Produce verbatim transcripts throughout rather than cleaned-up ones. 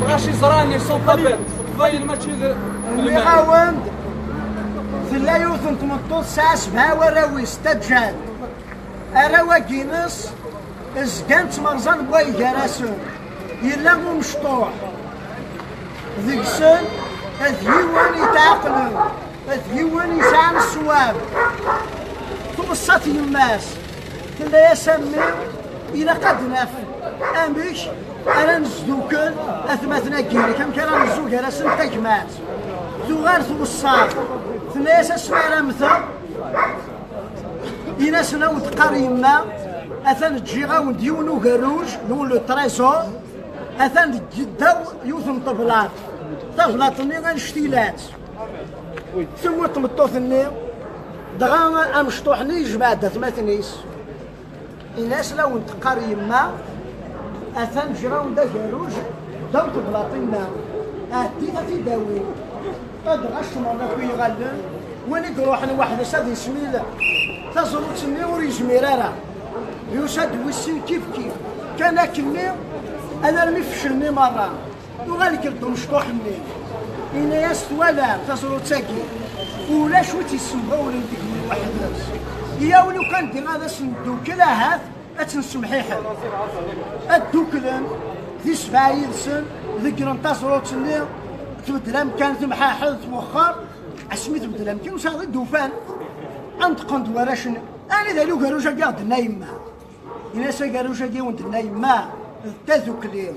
Bɣac iẓran, ils sont pas bêtes. Leqbayel mačči d lmal. Nniɣ-awen-d, tella yiwet n tmeṭṭut tesɛa sebɛa warraw-is, taǧǧal. Arraw-agi-ines zgan ttmerẓan wway gar-asen. Yella umecṭuḥ deg-sen, d yiwen yetɛeqlen, d yiwen yesɛan ṣṣwab. Tweṣṣa-t yemma-s, tenna-yas: "A mmi, ilaq ad naf amek ara nesdukel atmaten-agi-inek, amek ara nezzu gar-asen d tagmat." Tuɣal tweṣṣa-t, tenna-yas: "Asmi ara mmteɣ, in-asen a wen-d-teqqar yemma, atan ǧǧiɣ-awen-d yiwen ugerruj, yiwen le trésor, atan deg ddaw yiwet n teblaṭ, tablaṭ-nni annect-ilat." Tewwi tmeṭṭut-nni, dɣa amecṭuḥ-nni yejmeɛ-d atmaten-is. Ini-as: "La wen-teqqar yemma, atan ǧǧiɣ-awen-d agerruj ddaw teblaṭ-inna, ɛeddit ad t-id-awin." Dɣa cemren akk yiɣallen, win i iruḥen weḥd-s ad ismil taẓrut-nni ur yezmir ara. Yusa-d wis sin kif kif, kan akkenni alarmi feclen i merra. Yuɣal-d umecṭuḥ-nni, yenna-yas: "Twalam taẓrut-agi? Ulac wi tt-yessembawlen deg-wen weḥd-s. Iyyaw lukan di ad as-neddukel, ahat ad tt-nessemḥiḥed." Ad dduklen di sebɛa yid-sen, ḍeggren taẓrut-nni, tbeddel amkan, temḥaḥed, twexxer. Asmi tbeddel amkan, ur sɛiɣ i d-ufan. Ɛenṭqen-d warrac-nni: "Anida yella ugerruj-agi i ɣ-d-tenna yemma?" Ini-as: "Agerruj-agi i wen-d-tenna yemma d tadukli, d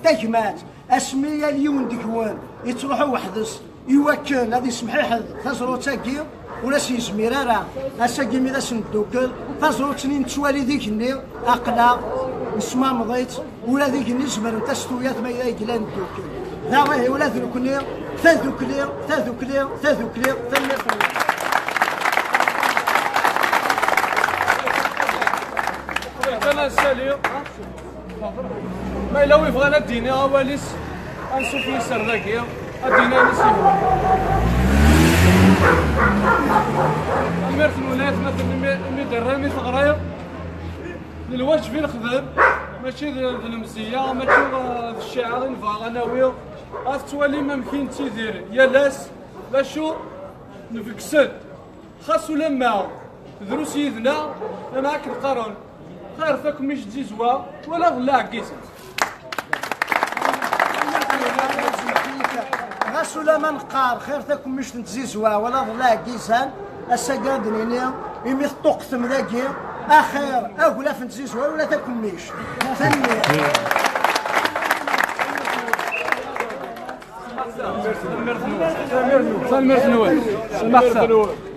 tagmat. Asmi yal yiwen deg-wen yettruḥu weḥd-s i wakken ad yessemḥiḥed taẓrut-agi, ur as-yezmir ara. Ass-agi mi d asen-neddukel, taẓrut-nni nettwali d igenni, aql-aɣ nesmamḍ-itt, ula d igenni zemrent-as tuyat ma yella yeglan ddukel." Da ihi ula d nekkni, tadukli, tadukli, tadukli, tanemmirt-nwen. Kan ad saliɣ. Ma yella wi bɣan ad d-yini awal-is, ansuf yesser dagi, ad d-yini ayen i s-yehwan. Tanemmirt-nwen ay atmaten imi, imi d-terram i teɣri. D lwaǧeb i nexdem, mačči d, d lemzeyya, mačči d, d cciɛa i nebɣa ad nawi. Ad tettwalim amek i nettidir yal ass, d acu nbegges-d. Xas ulamma drus yid-neɣ, ama akken qqaren, xir takemmict n tzizwa wala ḍelleɛ n yizan. Ɣas ulamma neqqar xir takemmict n tzizwa wala ḍelleɛ n yizan, ass-agi ad d-nini, imi teṭṭuqtem dagi, axir aglaf n tzizwa wala takemmict. Tanemmirt. Tanemmirt-nwen. Tanemmirt-nwen.